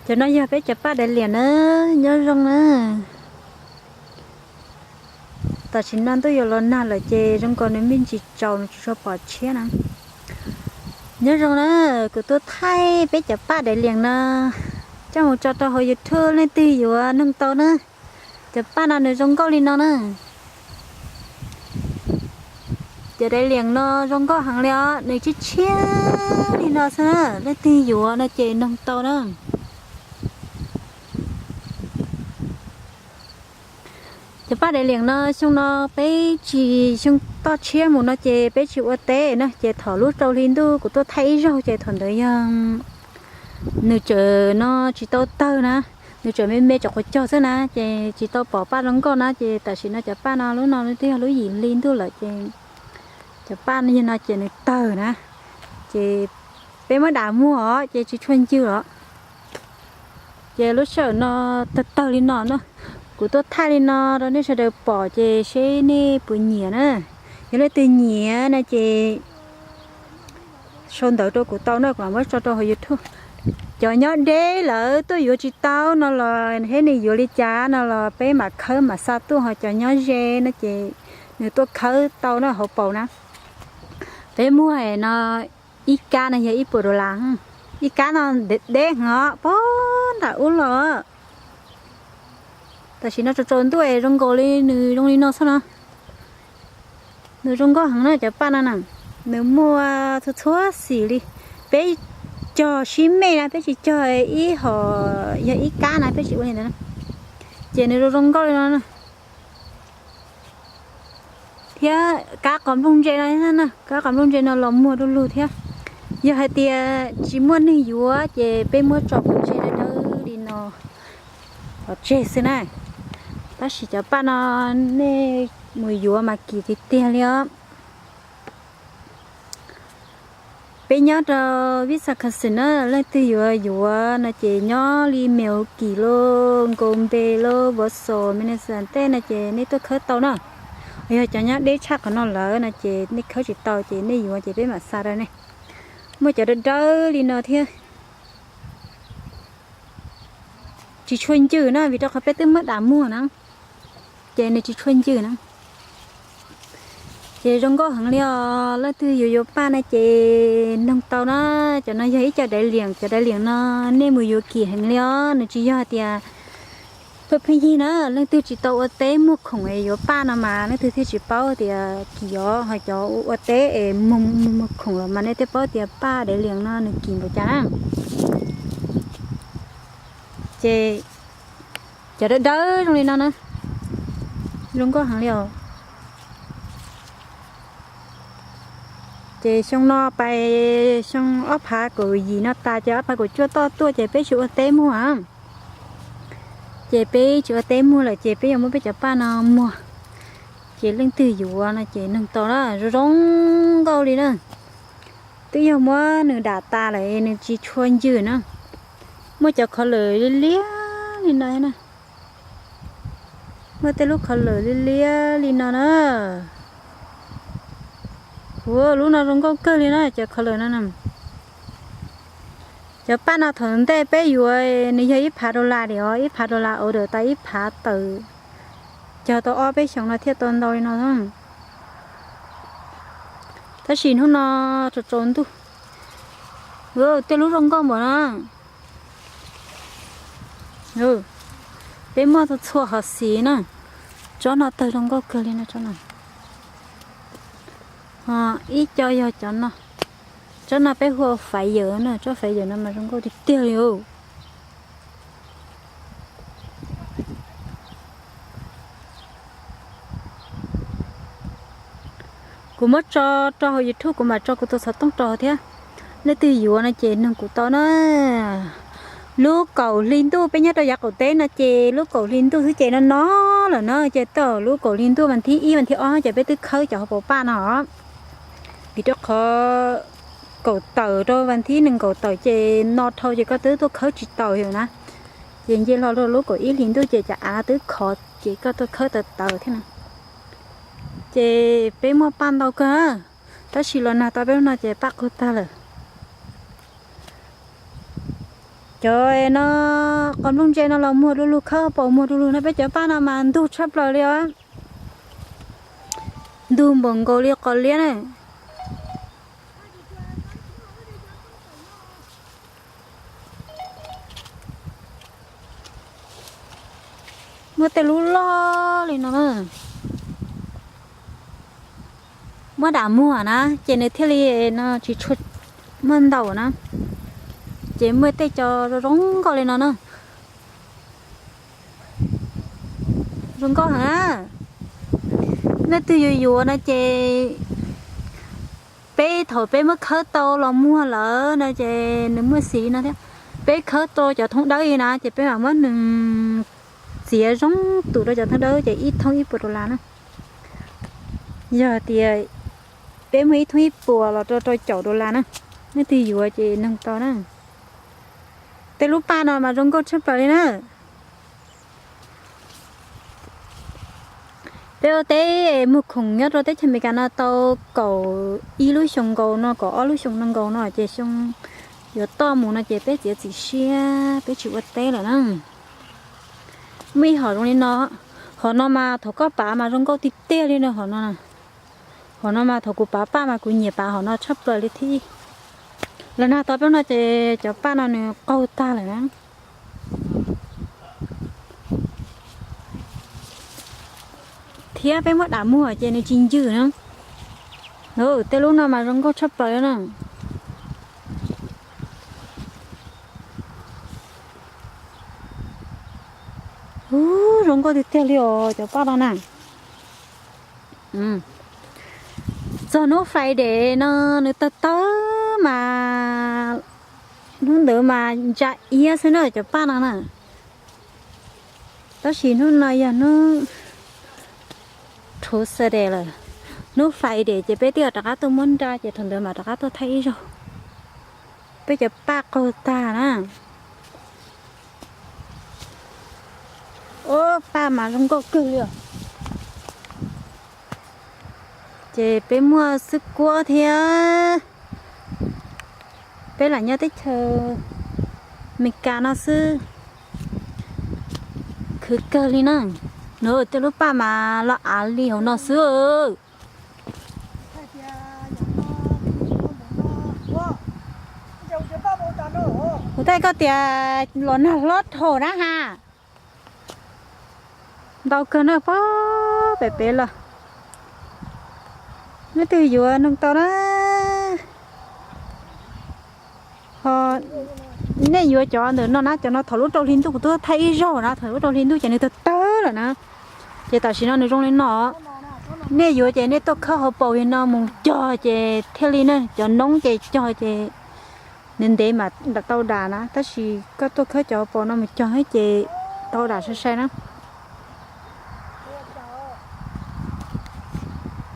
Cov no yog peb cov paj daiv liam na, nyob zoo na. Tam sim no ntuj yuav los nag lawm ces zoo nkaus nws me ntsis tsaus nws tsis tshua pom tshiab na. Nyob zoo na, kuv tuaj thaij peb cov paj daiv liam no coj mus tso rau hauv YouTube, leej twg yuav noog tau na. Cov paj no nws zoo nkauj li no na. Cov daiv liam no zoo nkauj heev li os, nws tshiab tshiab li no xwb na, leej twg yuav no ces noog tau na. Cov paj daiv liam no xyoo no peb tsis, xyoo toj tshiab mus no ces peb tsis ua teb na, ces thaum lub rau hli ntuj kuv tuaj thaij ib zaug ces thaum ntawd yog nws tseem no tsis tau tawg na, nws tseem me me tseem quav cog xwb na, ces tsis tau pom paj zoo nkauj na, ces tam sim no cov paj no lub no twb yog lub yim hli ntuj lawm ces cov paj yog no ces nws tawg na, ces peb muab dam muag os ces tsis tshua ncw os. Ces lub sij hawm no tawg tawg li no na, kuv tuaj thaij li no rau nej sawv daws pom ces seb nej puas nyiam na. Yog leej twg nyiam no ces sau ntawv rau kuv tau na, kuv mam muab tso rau hauv YouTube. Cov nyob deb lawv tuaj yuav tsis tau no los thiab nws yuav li cas no los peb mam khawb mam xa tuaj, ho cov nyob ze no ces nws tuaj khawb tau na hauv paus na. Peb muag no ib kab no yog ib puas dollar, ib kab no deb heev os, puag nram ub los. Tam sim no tsaus tsaus ntuj es zoo nkaus li nws zoo li no xwb no. Nws zoo nkauj heev na cov paj no na, nws muaj txhua txhua xim li. Peb cog sib mej na, peb tsis cog ib hom yog ib kab na, peb tsis ua li ntawd na. Ces nws zoo zoo nkauj li no na. Thiab kab qos nplooj ntse no, kab qos nplooj ntse no los muag du lug thiab. Yog hais tias tsis muaj neeg yuav ces peb muab tso pov tseg dawb dawb li no pov tseg xwb na. Tab sis cov paj no nej mus yuav mas kim tiag tiag li os. Peb nyob rau Wisconsin na, leej twg yuav yuav no ces nyob li Milwaukee los, Green Bay los, Wausau, Minnesota tej no ces nej tuaj khawb tau na. Yog cov nyob deb tshaj qhov no lawm no ces nej khawb tsis tau ces nej yuav ces peb mam xa rau nej. Muaj cov dawb dawb li no thiab. Tsis tshua ncw na, vim rau qhov peb twb muab dam muag na, ces nws tsis tshua ncw na. Ces zoo nkauj heev li os, leej twg yuav yuav paj na ces noog tau na. Cov no yog ib co daiv liam, cov daiv liam no nej mus yuav kim heev li os, nws tsis yog hais tias pheej pheej yig na, leej twg tsis tau ua teb muag khoom es yuav paj no mas leej twg thiaj tsis paub tias kim os, ho cov ua teb es muag muag khoom los mas nej thiaj paub tias paj daiv liam no nws kim npaum cas na. Ces cov dawb dawb zoo li no na, zoo nkauj heev li os. Ces xyoo no pais xyoo ob phav kaum yim no tas ces ob phav kaum cuaj toj tuaj ces peb tsis ua teb muag. Ces peb tsis ua teb muag lawm ces peb yuav muab peb cov paj no muag. Ces leej twg yuav no ces noog tau na, zoo zoo nkauj li na. Twb yog muab nws dam tas lawm nws tsis tshua ncw na. Muaj cov khov lawm liab liab li no na. Muaj tej lub khov lawm liab liab li no na. Ua lub no zoo nkauj kawg li na cov khov lawm no na. Cov paj no thaum ntej peb yuav nws yog ib phav dollar li os, ib phav dollar order tau ib phav tawm. Cog tau ob peb xyoos no thiaj tau ntau li no. Tab sis hnub no tsaus tsaus ntuj, tej lub zoo nkauj npaum no. Peb muaj txhua txhua hom xis na. Tsob no tawg zoo nkauj kawg li no tsob no. Ho ib co yog cov no. Tsob no peb hu ua faiv yawm na, tsob faiv yawm no mas zoo nkauj tiag tiag li os. Kuv muab tso rau hauv YouTube kuv mam tso kuv tus xov tooj rau thiab. Leej twg yuav no ces nug kuv tau na. Lub kaum hli ntuj peb nyob rau yav qaum teb no ces lub kaum hli ntuj xwb ces no no lawm na, ces tau lub kaum hli ntuj vas thib ib vas thib ob ces peb twb khawb cov hauv paus paj no. Vim rau qhov kaum tawm rau vas thib nees nkaum tawm ces no dhau ces koj twb tuaj khawb tsis taus na. Ces nce hlo rau lub kaum ib hlis ntuj ces cov av no twb khov ces koj tuaj khawb tawv tawv thiab na. Ces peb muaj paj ntau kawg, tab sis los nag tau peb lub no ces paj qug tag lawm. Cov no, qos nplooj ntse no los muag du lug, khawb paus muag du lug no, peb cov paj no mas ntug tshaj plaws li os. Ntug npaum nkaus li qos liab na. Muaj tej lub loj li no na. Muab dam muag na ces nws thiaj li no tsis tshua muaj ntau na. Ces muaj tej cov zoo zoo nkauj li no na. Zoo nkauj heev na. Leej twg yuav yuav no ces peb thaum peb muab khawb tau los muag lawm no ces nws muaj xim li no thiab. Peb khawb tau cov thoob dawb li na ces peb mam muab nws txiav zoo tus rau cov thoob dawb ces ib thoob ib puas dollar na. Yog tias peb muag ib thoob ib puas los rau rau caum dollar na. Leej twg yuav ces noog tau na. Tej lub paj no mas zoo nkauj tshaj plaws li na. Peb ua teb muag khoom nyob rau teb chaws Amelikas no tau kaum ib lub xyoo nkaus no, kaum ob lub xyoo no nkaus no ces xyoo yuav toj mus no ces peb txiav txim siab peb tsis ua teb lawm na. Muaj ib hom zoo li no, hom no mas thaum koj pav mas zoo nkauj tiag tiag li no hom no. Hom no mas thaum kuv pav paj mas kuv nyiam pav hom no tshaj plaws li thiab. Lawv nag tau peb no ces cov paj no nws qaug tag lawm na. Thiab peb muab dam muag ces nws tsis ncw na. Tej lub no mas zoo nkauj tshaj plaws li na. Ub, zoo nkauj tiag tiag li os cov paj no na. Txog hnub Friday no nws tawg tawg mas hnub ntawd mas ntsa iab xwb na cov paj no na. Tab sis hnub no yog hnub Tuesday lawm, hnub Friday ces peb twb rov qab tuaj muab nra ces thaum ntawd mam rov qab tuaj thaij ib zaug. Peb cov paj qaug tag na. Ub, paj mas zoo nkauj kawg li os. Ces peb muaj xwb kuab thiab. Peb lam nyob teb chaws Amelikas no xwb. Khwv kawg li na. Nws tej lub paj mas loj av li hauv no xwb. Kuv thaij koj tias los nag hlob dhau na ha. Ntau kawg na, pog pem pem los. Leej twg yuav noog tau na. Ho nej yuav cov ntawm no na, cov no thaum lub rau hli ntuj kuv twb thaij ib zaug na, thaum lub rau hli ntuj ces nws tawg tawg lawm na. Ces tam sim no nws zoo li no. Nej yuav ces nej tuaj khawb hauv paus li no mus cog ces thiaj li na, cov noob ces cog ces ntev ntev mam tau dam na, tab sis koj tuaj khawb cov hauv paus no mus cog ces tau dam sai sai na.